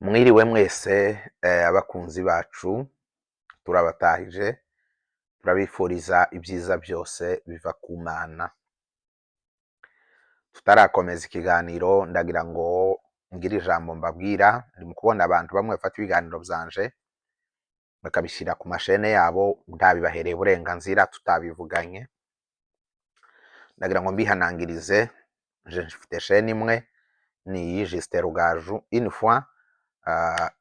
Mwiriwe mwese abakunzi bacu, turabatahije, turabifuriza ibyiza byose biva ku Mana. Tutarakomeza ikiganiro, ndagira ngo ngire ijambo mbabwira. Ndi mu kubona abantu bamwe bafata ibiganiro byanje bakabishyira ku mashene yabo ntabibahereye uburenganzira, tutabivuganye. Ndagira ngo mbihanangirize. Nje mfite chaîne imwe, ni iyi Justin Rugaju. Une fois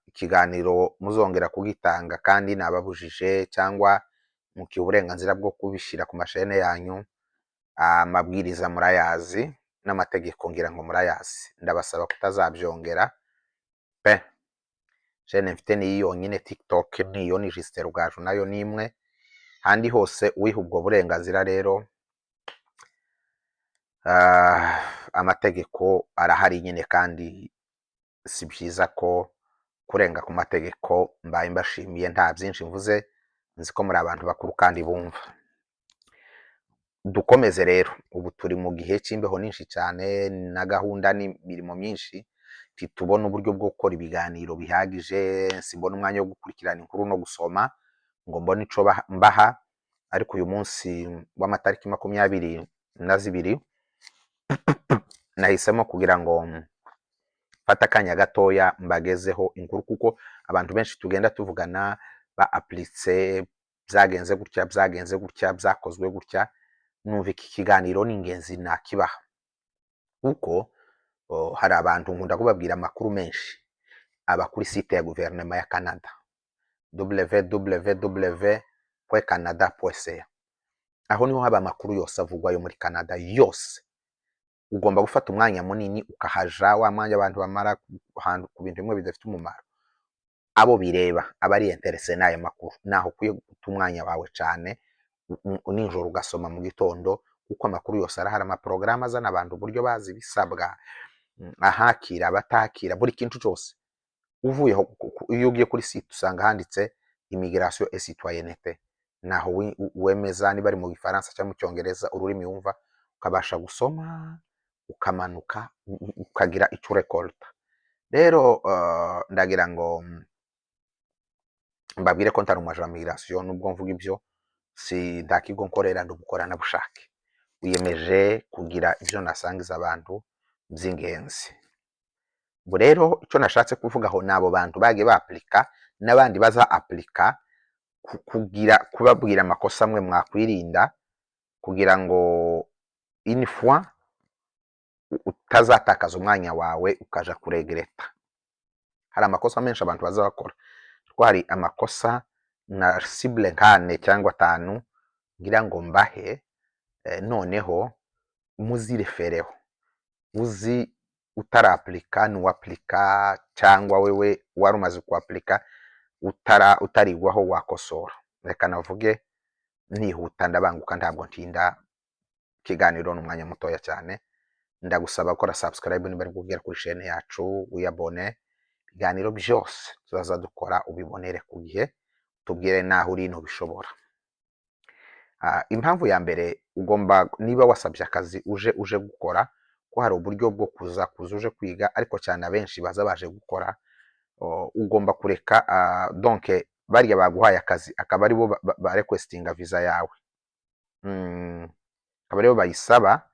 ikiganiro muzongera kugitanga kandi nababujije, cyangwa mukiha uburenganzira bwo kubishyira ku mashene yanyu, amabwiriza murayazi n'amategeko ngira ngo murayazi. Ndabasaba kutazabyongera pe. Chaîne mfite ni iyi yonyine, TikTok niyo, ni Justin Rugaju, nayo ni imwe. Handi hose uwiha ubwo burenganzira rero, amategeko arahari nyine, kandi si byiza ko kurenga ku mategeko. Mbaye mbashimiye, nta byinshi mvuze, nzi ko muri abantu bakuru kandi bumva. Dukomeze rero. Ubu turi mu gihe cy'imbeho nyinshi cyane na gahunda n'imirimo myinshi, ntitubona uburyo bwo gukora ibiganiro bihagije. Simbona umwanya wo gukurikirana inkuru no gusoma ngo mbone ico mbaha. Ariko uyu munsi w'amatariki 22 nahisemo kugira ngo mfate akanya gatoya mbagezeho inkuru, kuko abantu benshi tugenda tuvugana ba appliqué, byagenze gutya, byagenze gutya, byakozwe gutya. Numva iki kiganiro ni ingenzi, nakibaha, kuko hari abantu nkunda kubabwira amakuru menshi aba kuri site ya guverinoma ya Canada, www.canada.ca. Aho niho haba amakuru yose avugwa yo muri Canada yose. Ugomba gufata umwanya munini ukahaja, wa mwanya abantu bamara ahantu ku bintu bimwe bidafite umumaro. Abo bireba, abari intéressé n'ayo makuru, naho ukwiye guta umwanya wawe cyane, nijoro ugasoma, mu gitondo, kuko amakuru yose arahari: amaporogaramu azana abantu, uburyo bazi ibisabwa, ahakira, abatakira, buri kintu cyose. Uvuyeho, iyo ugiye kuri site usanga handitse "Immigration et citoyenneté". Naho wemeza niba ari mu Gifaransa cyangwa mu Cyongereza, ururimi wumva, ukabasha gusoma, ukamanuka, ukagira icyo urekolta. Rero ndagira ngo mbabwire ko ntari umu agent wa migration. Nubwo mvuga ibyo, si nta kigo nkorera, ndi umukoranabushake wiyemeje kugira ibyo nasangiza abantu by'ingenzi. Ubu rero icyo nashatse kuvugaho ni abo bantu bagiye ba appliqua n'abandi baza appliqua, kugira kubabwira amakosa amwe mwakwirinda, kugira ngo une fois utazatakaza umwanya wawe ukaja ku regretter. Hari amakosa menshi abantu baza bakora, ariko hari amakosa na cible nk'ane cyangwa atanu ngira ngo mbahe, noneho muzirefereho. Uzi utara appliqua n'uwa appliqua, cyangwa wewe wari umaze ku appliqua utara utarigwaho wakosora. Reka navuge nihuta, ndabanguka, ntabwo ntinda. Ikiganiro ni umwanya mutoya cyane. Ndagusaba gukora subscribe niba ari kugera kuri chaîne yacu, wiyabone, ibiganiro byose tuzaza dukora ubibonere ku gihe. Tubwire naho uri ntubishobora. Impamvu ya mbere, ugomba, niba wasabye akazi uje gukora, ko hari uburyo bwo kuza uje kwiga, ariko cyane abenshi baza baje gukora, ugomba kureka donc bariya baguhaye akazi akaba aribo ba requestinga visa yawe, akaba aribo bayisaba,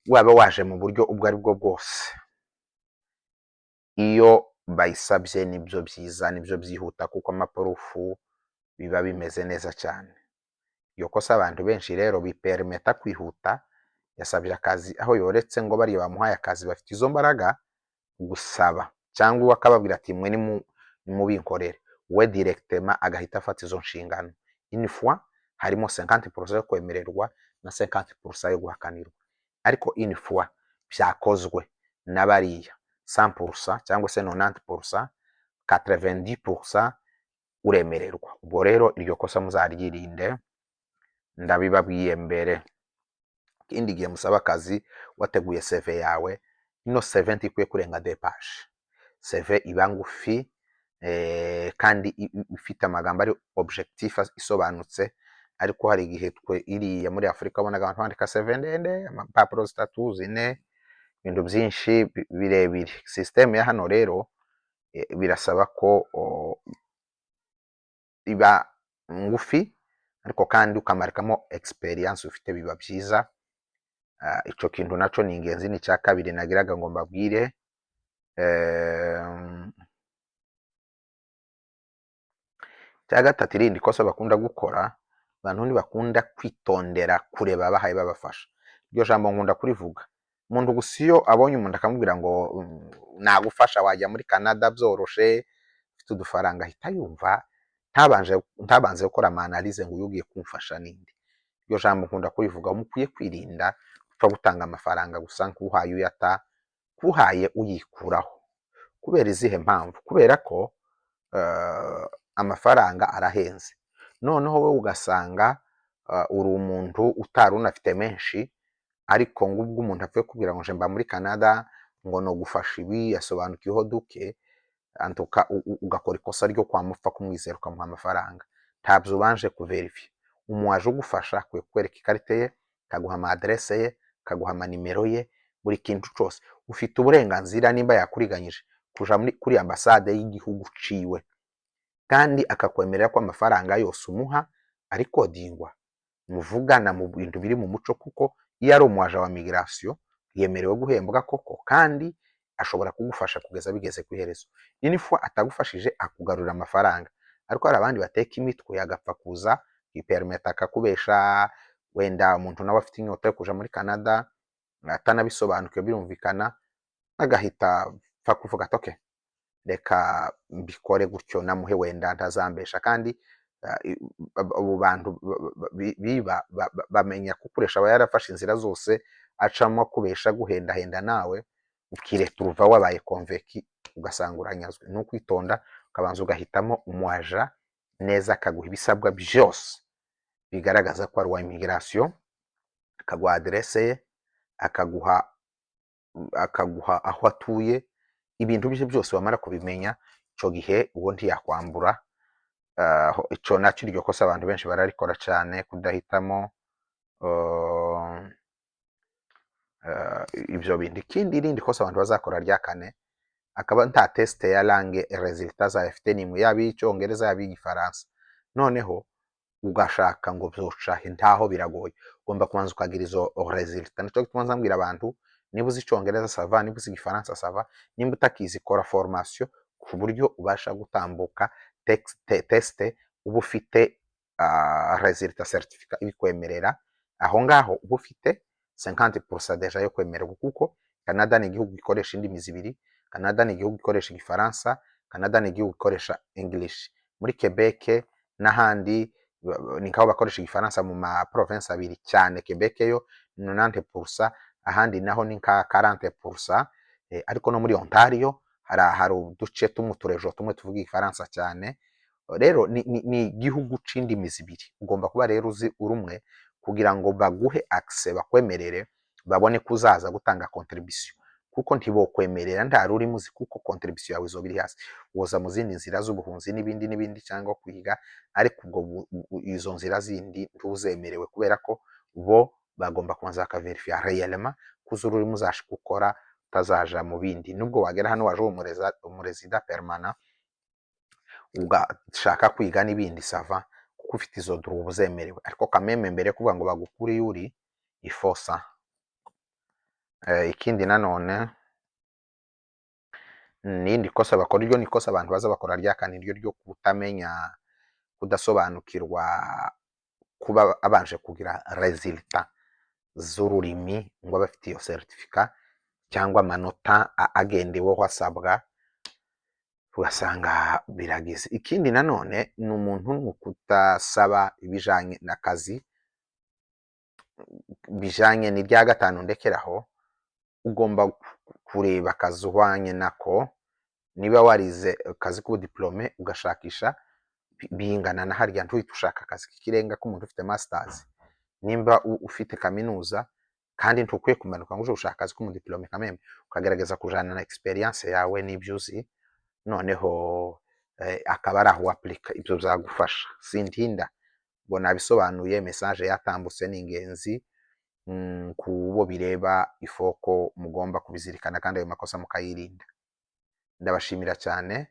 waba waje mu buryo ubwo ari bwo bwose. Iyo bayisabye nibyo byiza, nibyo byihuta, kuko ama proof biba bimeze neza cyane. Iyo kosa abantu benshi rero bi permettre kwihuta, yasabye akazi aho yoretse ngo bariya bamuhaye akazi bafite izo mbaraga gusaba, cyangwa uwe akababwira ati: "Mwe nimubinkorere." We directement agahita afata izo nshingano. Une fois harimo 50% yo kwemererwa na 50% yo guhakanirwa, ariko une fois byakozwe na bariya, 100% cyangwa se 90%, 90% uremererwa. Ubwo rero iryo kosa muzaryirinde, ndabibabwiye mbere. Ikindi gihe musaba akazi, wateguye CV yawe, ino CV ntikwiye kurenga 2 pages. CV iba ngufi kandi ifite amagambo ari objectif, isobanutse. Ariko hari igihe twe iriya muri Afurika wabonaga abantu bandika CV ndende, amapapuro zitatu, zine, ibintu byinshi birebire. Système ya hano rero Birasaba ko iba ngufi, ariko kandi ukamarikamo experience ufite, biba byiza. Ico kintu naco ni ingenzi. Ni icya kabiri nagiraga ngo mbabwire. Icya gatatu, irindi kosa bakunda gukora abantu, ntibakunda kwitondera kureba abahaye babafasha. Iryo jambo nkunda kurivuga. Umuntu gusa iyo abonye umuntu akamubwira ngo nagufasha, wajya muri Canada byoroshe, ufite udufaranga, ahita yumva ntabanze gukora ama analyse ngo uyu ugiye kumfasha ninde. Iryo jambo nkunda kurivuga. Mukwiye kwirinda gupfa gutanga amafaranga gusa nk'uhaye uyata, kuhaye uyikuraho. Kubera izihe mpamvu? Kubera ko amafaranga arahenze, noneho wowe ugasanga uri umuntu utari unafite menshi, ariko ngo ubwo umuntu apfuye kubwira ngo nje mba muri Canada, ngo no gufasha ibi, yasobanukiweho duke antuka, ugakora ikosa ryo kwamupfa kumwizera ukamuha amafaranga ntabyo ubanje kuverifiya. Umu waje ugufasha akwiye kukwereka ikarite ye, akaguha ama adresse ye, akaguha amanimero ye, buri kintu cyose. Ufite uburenganzira, nimba yakuriganyije, kuja kuri ambasade y'igihugu ciwe, kandi akakwemerera ko amafaranga yose umuha arikodingwa, muvugana mu bintu biri mu muco, kuko iyo ari umu agent wa migration yemerewe guhembwa koko, kandi ashobora kugufasha kugeza bigeze ku iherezo. Une fois atagufashije, akugarurira amafaranga. Ariko hari abandi bateka imitwe, agapfa kuza ipermeta akakubesha. Wenda umuntu nawe afite inyota yo kuja muri Canada, atanabisobanukiwe, birumvikana, agahita apfa kuvuga ati: "Okay, reka mbikore gutyo, namuhe, wenda ntazambesha." Kandi abo bantu biba bamenya kukoresha, aba yarafashe inzira zose acamo kubesha, guhendahenda, nawe ukireturuva wabaye convaincu, ugasanga uranyazwe. Ni ukwitonda, ukabanza ugahitamo umu agent neza, akaguha ibisabwa byose bigaragaza ko ari uwa immigration, akaguha adresse ye, akaguha aho atuye, ibintu bye byose. Wamara kubimenya, ico gihe uwo ntiyakwambura. Ico nacyo, iryo kosa abantu benshi bararikora cyane, kudahitamo ibyo bintu. Ikindi, irindi kosa abantu bazakora rya kane, akaba nta test ya langue résultat zayo afite nimwe, yaba iy'icyongereza, yaba iy'igifaransa, noneho ugashaka ngo byocahe ntaho, biragoye. Ugomba kubanza ukagira izo résultat. Nico gituma nza mbwira abantu: niba uzi icyongereza, ça va; niba uzi igifaransa, ça va; nimba utakizi, kora formation ku buryo ubasha gutambuka test, uba ufite résultat, certificat ibikwemerera. Aho ngaho uba ufite 50% déjà yo kwemererwa, kuko Canada ni igihugu gikoresha indimi zibiri. Canada ni igihugu gikoresha igifaransa, Canada ni igihugu gikoresha English. Muri Quebec n'ahandi ni nkaho bakoresha igifaransa mu ma province abiri cyane. Quebec yo ni 90%, ahandi naho ni nka 40%, ariko no muri Ontario hari uduce tumwe, uturejo tumwe tuvuga igifaransa cyane. Rero ni igihugu c'indimi zibiri. Ugomba kuba rero uzi urumwe kugira ngo baguhe accès, bakwemerere, babone ko uzaza gutanga contribution, kuko ntibokwemerera nta rurimi uzi, kuko contribution yawe izoba iri hasi. Woza mu zindi nzira z'ubuhunzi n'ibindi n'ibindi cyangwa kwiga, ariko ubwo izo nzira zindi ntuzemerewe, kubera ko bo bagomba kubanza bakaverifiya réellement ko uzi ururimi, uzasha gukora, utazaja mu bindi. Nubwo wagera hano waje uri umu résident permanent, ugashaka kwiga n'ibindi, ça va, kuko ufite izo droits, uba uzemerewe. Ariko kameme mbere yo kuvuga ngo bagukure iyo uri ifosa. Ikindi nanone n'irindi kosa bakora, iryo ni ikosa abantu baza bakora rya kane, iryo ryo kutamenya, kudasobanukirwa kuba abanje kugira résultat z'ururimi, ngo abe afite iyo certificat cyangwa amanota agendeweho asabwa, ugasanga biragize. Ikindi nanone ni umuntu ni ukutasaba ibijanye n'akazi bijanye n'irya gatanu ndekeraho. Ugomba kureba akazi uhwanye nako. Niba warize akazi k'ubu diplômé, ugashakisha bingana na harya, ntuhite ushaka akazi k'ikirenga k'umuntu ufite masters. Nimba ufite kaminuza, kandi ntukwiye kumanuka ngo uje gushaka akazi k'umu diplômé kameme, ukagerageza kujana na experience yawe n'ibyo uzi, noneho akaba ari aho wapurika. Ibyo byagufasha. Sintinda ngo nabisobanuye, message yatambutse, ni ingenzi ku bo bireba. Ifoko mugomba kubizirikana kandi ayo makosa mukayirinda. Ndabashimira cyane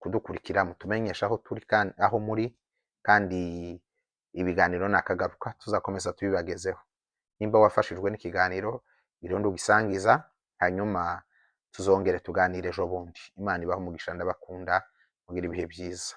kudukurikira, mutumenyesha aho turi kandi aho muri, kandi ibiganiro nakagaruka, tuzakomeza tubibagezeho. Nimba wafashijwe n'ikiganiro, irundi ugisangiza, hanyuma tuzongere tuganire ejo bundi. Imana ibahe umugisha, ndabakunda, mugire ibihe byiza.